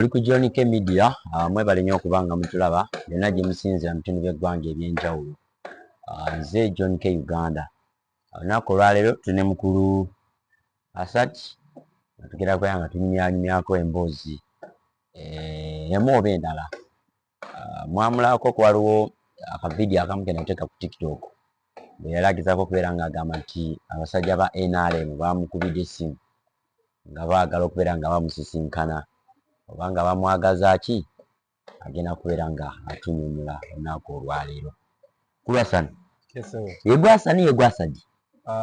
Tuli ku John K Media, mwebale nnyo okuba nga mutulaba yonna gye musinzira mu bitundu by'eggwanga eby'enjawulo. Nze John K Uganda. Olunaku olwaleero tuli ne mukulu Asad nga tugenda kubeera nga tunyumyanyumyako emboozi emu oba endala. Mwamulabako ku waliwo akavidiyo akamu ke nateeka ku TikTok bwe yali agezaako okubeera ng'agamba nti abasajja ba NRM baamukubidde essimu nga baagala okubeera nga bamusisinkana oba nga bamwagaza ki, agenda kubeera nga atunyonyola olunaku olwaleero. Kulwasani. Yes, sir. Yegwe Asani, yegwe Asadi?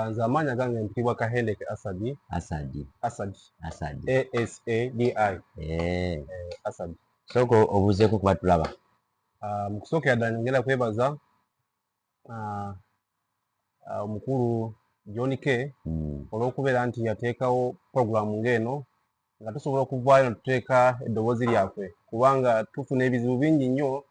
Nze amaanyi agange mpitibwa Kahendeke Asadi. Asadi. Asadi. Asadi. Asadi. Asadi. Sooka obuuzeeko kuba tulaba. Mu kusookera ddala nyongera kwebaza omukulu John K olw'okubeera nti yateekawo puroguramu ng'eno nga tusobola okuvaayo ne tuteeka eddoboozi lyaffe, kubanga tufuna ebizibu bingi nnyo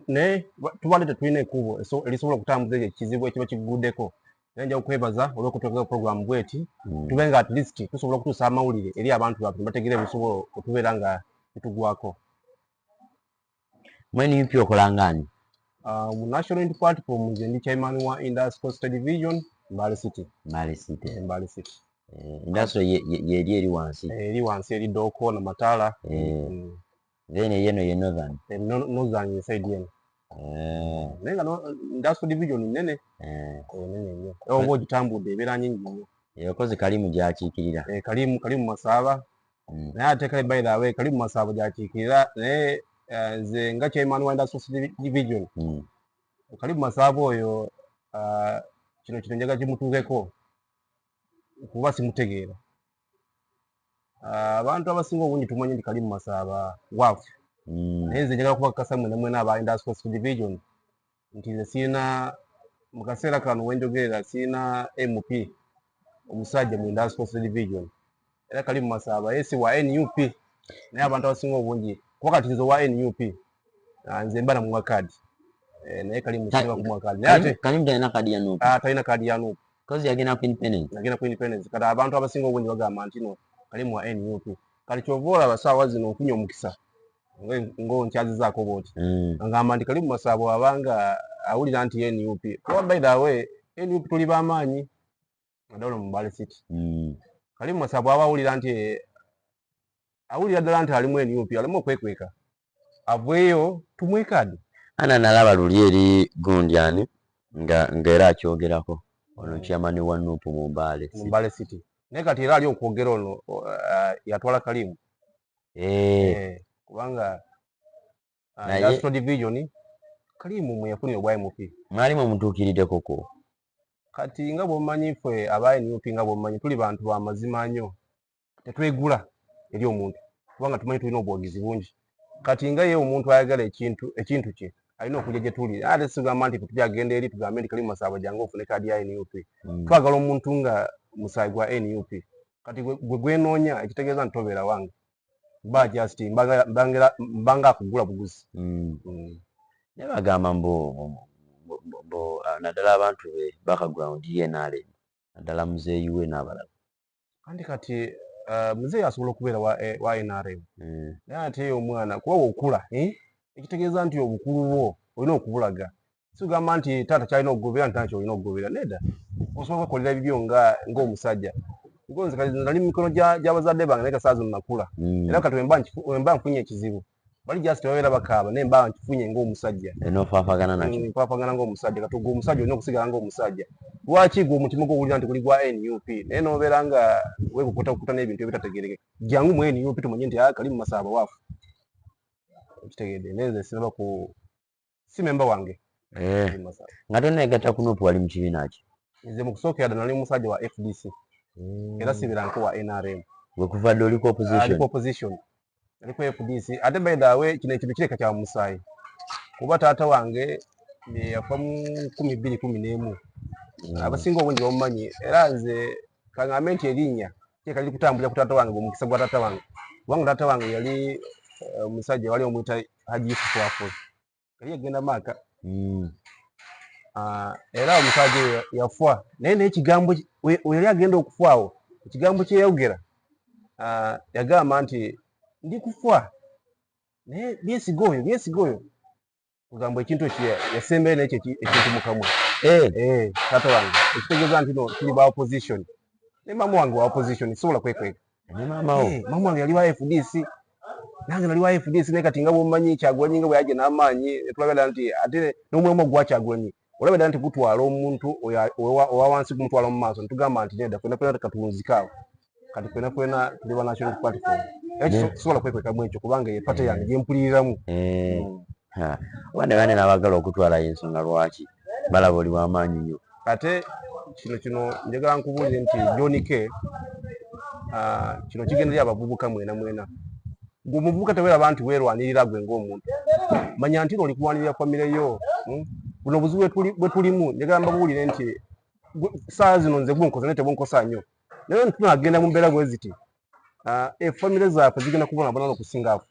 naye tubadde tetulina ekkubo erisobola okutambuza ekyo ekizibu ekiba kiguddeko. Era nja kukwebaza olw'okuteekawo puroguramu bw'eti, tube nga at least tusobola okutuusa amawulire eri abantu baffe ne bategeera ebisobola okubeera nga bitugwako. Mu NUP okola ng'ani? Mu National Unity Platform nze ndi chairman wa Industrial State Division, Mbale City. Mbale City. Mbale City. Industrial yeri eri wansi. Eri wansi eri Doko na Matala. Then eyeno ye Northern. Northern side yeno. Naye nga Industrial Division nnene. Nnene nnyo. Era oba ogitambudde ebeera nnyingi nnyo. Okoze Kalimu gy'akiikirira. Kalimu Masaaba. Naye ate kale, by the way, Kalimu Masaaba gy'akiikirira, naye nze nga chairman wa Industrial Division, Kalimu Masaaba oyo kino njagala kimutuukeko kuba simutegeera. Abantu abasinga obungi tumanyi nti Kalimu Masaaba waafu, naye nze njagala kubakakasa mwena mwena aba Industrial Division nti nze sirina, mu kaseera kano wenjogerera, sirina MP omusajja mu Industrial Division. Era Kalimu Masaaba ye si wa NUP, naye abantu abasinga obungi, kuba kati nze owa NUP, nze mba namuwa kaadi, naye Kalimu sirina kumuwa kaadi, naye ate Kalimu talina kaadi ya NUP. Talina kaadi ya NUP. Kozi yagenda ku independence. Nagenda ku independence. Kati abantu abasinga obungi bagamba nti no Kalimu wa NUP. Kati kyova olaba saawa zino nfunye omukisa ng'onkyazizaako bwoti, ngamba nti Kalimu Masaaba wabanga awulira nti NUP, kuba by the way NUP tuli b'amaanyi naddala mu Mbale City. Kalimu Masaaba aba awulira nti awulira ddala nti alimu NUP, alimu okwekweka, aveeyo tumuwe kaadi. Ana nalaba luli eri gundi ani nga era akyogerako ono chairman wa NUP mu Mbale. Mu Mbale City. Naye kati era ali okwogera ono yatwala Kalimu. Kubanga Industrial Division Kalimu mwe yafunira obwa MP. Mwali mumutuukiriddeko ko? Kati nga bw'omanyi ffe aba NUP, nga bw'omanyi tuli bantu ba mazima nnyo, tetwegula eri omuntu kubanga tumanyi tulina obuwagizi bungi. Kati nga ye omuntu ayagala ekintu kye alina okujja gye tuli, ate sigamba nti tujagenda eri tugambe nti Kalimu Masaaba jangu ofune kaadi ya NUP. Twagala omuntu nga musaayi gwa NUP. Kati gwe gwenoonya, ekitegeeza nti tobeera wange, mba just mbanga akugula buguzi. Naye bagamba mbu naddala abantu be background ye NRM, naddala muzeeyi we n'abalala. Anti kati muzeeyi asobola okubeera wa NRM, naye ate omwana kuba wokula, eh? Ekitegeeza nti obukulu bwo olina okubulaga. Sigamba nti taata kyalina okugobera nti taata kyolina okugobera, nedda. Osobola okwekolera ebibyo ng'omusajja. Nze kati nali mu mikono gy'abazadde bange, naye kasaazi nakula. Era kati wemba nfunye ekizibu, bali just babeera bakaaba, naye mba nkifunye ng'omusajja. N'ofaafagana nakyo. Nfaafagana ng'omusajja. Kati gwe omusajja olina okusigala ng'omusajja. Lwaki gwe omutima gwo owulira nti guli gwa NUP, naye n'obeera nga weekukutakuta n'ebintu ebitategeerekeka? Jangu mu NUP tumanye nti Kalimu Masaaba waafu. Okitegedde? Naye nze sinaba ku si memba wange. Kalimu Masaaba. Nga tonneegatta ku NUP wali mu kibiina ki? Nze mu kusookera ddala nali musajja wa FDC, era sibeera wa NRM. Gwe kuva dda oli ku opposition? Ali ku opposition, ali ku FDC. Ate by the way kino ekintu kireka kya musaayi, kuba taata wange yafa mu 2011. Abasinga obungi bamumanyi, era nze kaŋŋambe nti erinnya kireka liri kutambulira ku taata wange, omukisa gwa taata wange, kubanga taata wange yali omusajja wali omuyita Haji Yusufu Wafula, yali agenda Maaka. Era omusajja oyo yafa, naye n'ekigambo we yali agenda okufaawo, ekigambo kye yayogera, yagamba nti Ndi kufa naye byesiga oyo, byesiga oyo kugamba ekintu ekyo yasembeyo nekyo ekintu mukamwa. Eh, taata wange, ekitegeeza nti no tuli ba opposition, ne maama wange wa opposition, sobola kwekweka. Ne maama wo? Eh, maama wange yali wa FDC, nange nali wa FDC, naye kati nga bwomanyi Kyagulanyi nga bwe yajja n'amaanyi, tulaba ddala nti ate n'omulimu gwa Kyagulanyi olaba ddala nti gutwala omuntu oyo owa wansi, gumutwala mu maaso. Ntugamba nti nedda, fena fena katuwunzike awo, kati fena fena tuli ba National Platform. Era sobola kwekwekamu ekyo kubanga ye party yange gyempuliriramu. Oba ne bane n'abagala okutwalayo, ensonga lwaki balaba oli w'amaanyi nnyo. Ate kino njagala nkubuulire nti John K, kino kigenda eri abavubuka mwena mwena. Gwe omuvubuka teweeraba nti weerwanirira gwe ng'omuntu, manya nti oli kulwanirira famire yo, Buno obuzibu bwe tulimu, njagala mbabuulire nti saa zino nze bunkosa naye tebunkosa nnyo, naye tunagenda mu mbeera bwe ziti, efamire zaffe zigenda kubonabona n'okusinga afu.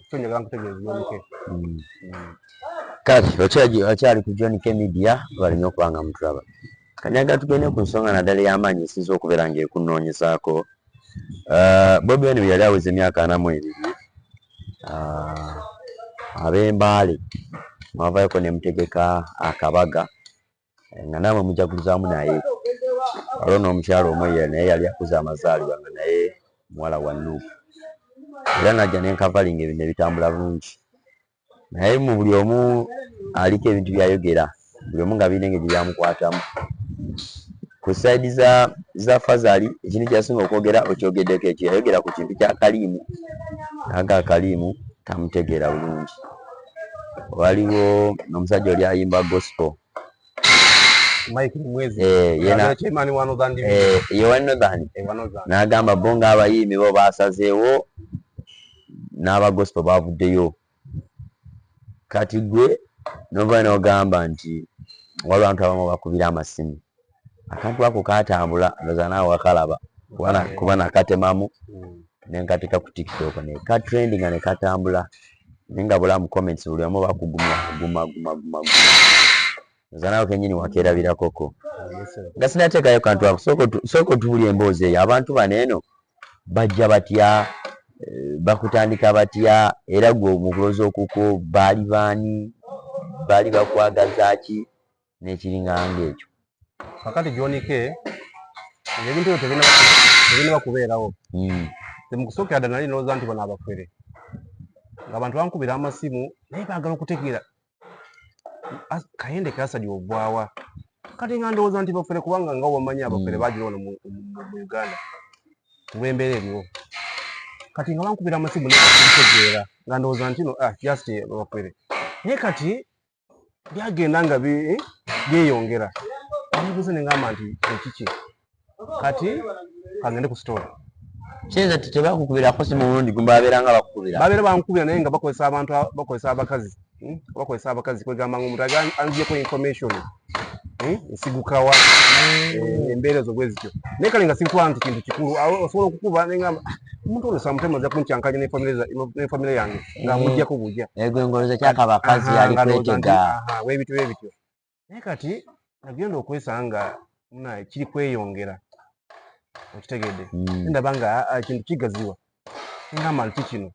Kyo njagala nkutegeeza, John K. Kale okyali ku John K Media, balinye okuba nga mutulaba. Kanyaga, tugende ku nsonga naddala ey'amaanyi esinza okubeera ng'ekunoonyezaako. Bobi Wine bwe yali aweza emyaka 42, ab'Embaale mwavayoko ne mutegeka akabaga nga naamwe mujagulizaamu, naye waliwo n'omukyalo omu naye yali akuza amazaalibwa nga naye muwala wa NUP, era najja nenkavalinga ebintu ebitambula bulungi, naye mu buli omu aliko ebintu byayogera, buli omu nga birina engeri gye byamukwatamu. Ku side za Fazali, ekintu kyasinga okwogera okyogeddeko, ekyo yayogera ku kintu kya Kaliimu, naga Kaliimu tamutegeera bulungi. Waliwo n'omusajja oli ayimba gospel. Mike Mwezi. Yena chairman wa Northern Division. Ye wa Northern. Wa Northern. N'agamba bo ng'abayimbi bo basazeewo n'aba gospel bavuddeyo. Kati gwe nova n'ogamba nti waliwo abantu abamu bakubira amasimu, akantu ako katambula, ndowooza naawe wakalaba kuba nakatemamu nenkateeka ku TikTok ne ka trending ne katambula, naye nga bulamu comments buli omu bakugumya, guma guma guma guma. Ndowooza naawe kennyini wakeerabirakoko. Nga sinateekayo kantu ako, sooka otubulya emboozi eyo. Abantu bano eno bajja batya, bakutandika batya, era gwe mu kulowooza okukwo baali baani, baali bakwagaza ki n'ekiringa ng'ekyo? Kakati John K, ebintu ebyo tebinaba kubeerawo. Nze mu kusookera ddala nali ndowooza nti bano abafere, ng'abantu bankubira amasimu naye baagala okutegeera Kayende Kasadi ovaawa. Kati nga ndowooza nti bafere kubanga nga bwomanyi abafere bagira wano mu Uganda kulw'embeera eriwo. Kati nga bankubira amasimu naye kutegeera nga ndowooza nti no, just bafere, naye kati byagenda nga byeyongera. Nebuuza ne ngamba nti ekiki, kati kangende ku store. Kiyinza ti tebakukubirako simu mulundi gumu, babeera nga bakukubira? Babeera bankubira naye nga bakozesa abantu, bakozesa abakazi, Bakozesa abakazi kwegamba nga omuntu anziyeko information, Nsigukawa, embeera ezo bwe zityo, naye kale nga sibitwala nti kintu kikulu. Awo osobola okukuba nengamba, "Ah, omuntu ono samutema aza kunkyankanya ne famire yange nga muggyako bujja." Ego engoloza kyaka abakazi ali nga ndowooza nti, kwetega. Aha, webityo webityo, naye kati nagenda okwesanga munaye kiri kweyongera, okitegedde? Ndaba nga ekintu kigaziwa, ngamba nti kino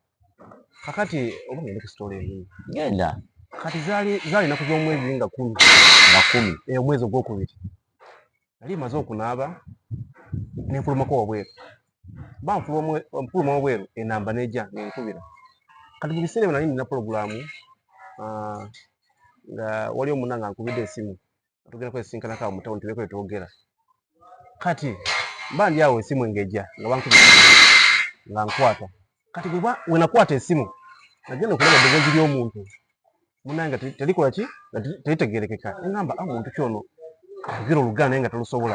kakati oba ngende ku story emu. Genda. Kati zaali ennaku z'omwezi nga 10. Nga 10. Omwezi ogwokubiri nali maze okunaaba nenfulumako wabweru, ba nfuluma wabweru, enamba nejja nenkubira. Kati mu biseera ebyo nali nina pulogulaamu, nga wali omuna nga nkubidde esimu, tugenda kwesisinkanako awo mu tawuni tubeeko twogera. Kati mba ndi awo, esimu engejja nga bankubira nga nkwata. Kati bwe nakwata esimu, nagenda okulaba eddoboozi ly'omuntu munange nga terikola ki, nga teritegeerekeka. Neŋŋamba, ah, muntu ki ono ayogera Oluganda naye nga talusobola?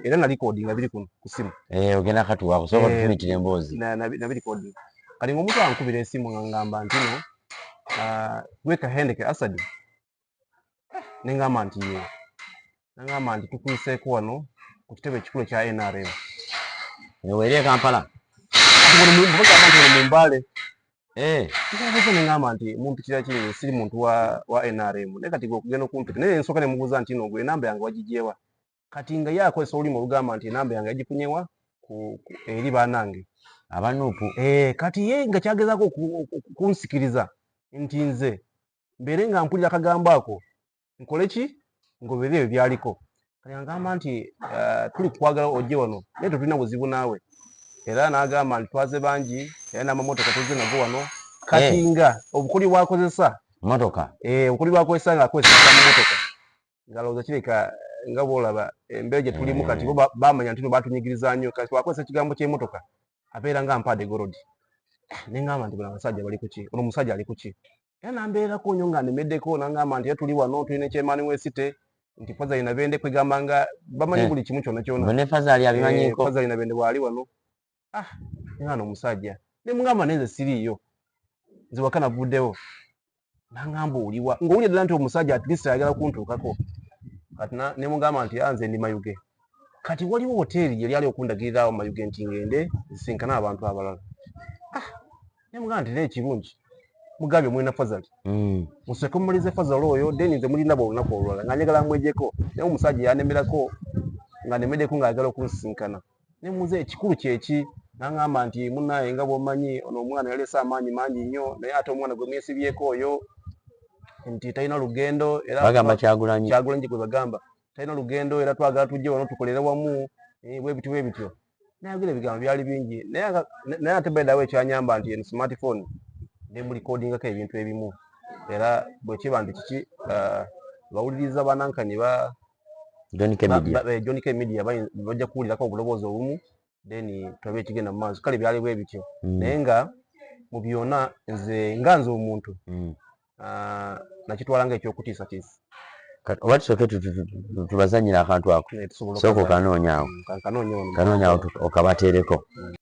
Era nalikodinga biri kuno ku simu. Ogenda katuwa kusobola tufumitira emboozi. Nabirikodinga. Kati ng'omuntu ankubira esimu nga ngamba nti no, gwe Kahendeke Asadi? Neŋŋamba nti ye. Naŋŋamba nti tukuyiseeko wano ku kitebe ekikulu ekya NRM. Weri e Kampala? Bagamba nti ono mu Mbale. Nkabuuza neŋŋamba nti mumpitira ki? Siri muntu wa NRM, naye kati gwe okugenda okumpita, naye nsooka ne mubuuza nti no, gwe enamba yange wagigyewa? Kati nga ye akozesa olulimi olugamba nti enamba yange yagifunyewa eri bannange. Aba NUP. Eh, kati ye nga kyagezaako kunsikiriza nti nze mbeere nga mpulira akagambo ako, nkole ki, ngobere ebyo byaliko. Kati agamba nti tuli kwagala ojje wano, naye tetulina buzibu naawe. Era n'agamba nti twaze bangi, era n'amamotoka tuzze nago wano. Kati nga obukuli bwakozesa motoka, obukuli bwakozesa nga akozesa amamotoka, ng'alowooza kireka nga bwolaba embeera gye tulimu kati, bo bamanya nti no batunyigiriza nnyo. Kati twakozesa ekigambo ky'emmotoka, abeera nga mpadde gold. Ne ŋŋamba nti bano abasajja bali kuki, ono omusajja ali kuki? Era nambeerako nnyo nga nnemeddeko. Nangamba nti era tuli wano, tulina chairman w'esite, nti Fazali Nabende, kwegamba nga bamanyi buli kimu kyonna kyonna. Ne Fazali abimanyiko. Fazali Nabende bw'ali wano. Ah, ngana omusajja ne mugamba, nenze siriiyo, nze waka navuddewo. Nangamba oliwa, ng'owulira ddala nti omusajja at least ayagala kuntuukako. Kati ne mugamba nti, "Ah, nze ndi Mayuge." Kati waliwo hoteeri gye lyali okundagirirawo Mayuge nti ngende nsinkane abantu abalala. Ah, ne mugamba nti naye ekirungi mugambye mulina Fazali, musooke mumalize Fazali oyo, then nze mulina bwe olunaku olulala nga njagala mwejeko. Naye omusajja yanemerako nga nemeddeko ng'ayagala okunsinkana. Ne muze ekikulu kyeki? N'aŋŋamba nti munnaye, nga bw'omanyi, ono omwana yaleese amaanyi mangi nnyo, naye ate omwana gwe mwesibyeko oyo nti talina lugendo era Bagamba Kyagulanyi. Kyagulanyi gwe bagamba talina lugendo, era twagala tujje wano tukolere wamu, bwe bityo bwe bityo. Nayogera ebigambo byali bingi, naye ate by the way ekyanyamba nti eno smartphone nemulikodingako ebintu ebimu. Era bwe kiba nti kiki, bawuliriza banankani ba John K Media. John K Media bajja kuwulirako obuloboozi obumu, then tulabe ekigenda mu maaso. Kale byali bwe bityo. Naye nga mu byonna, nze nga nze omuntu, nakitwala nga ekyokutiisatiisa. Kati oba tusooke tubazanyire akantu ako. Tusobola Sooka okukazanya. okanoonyaawo. Kanoonye wano. Kanoonyaawo okabateereko.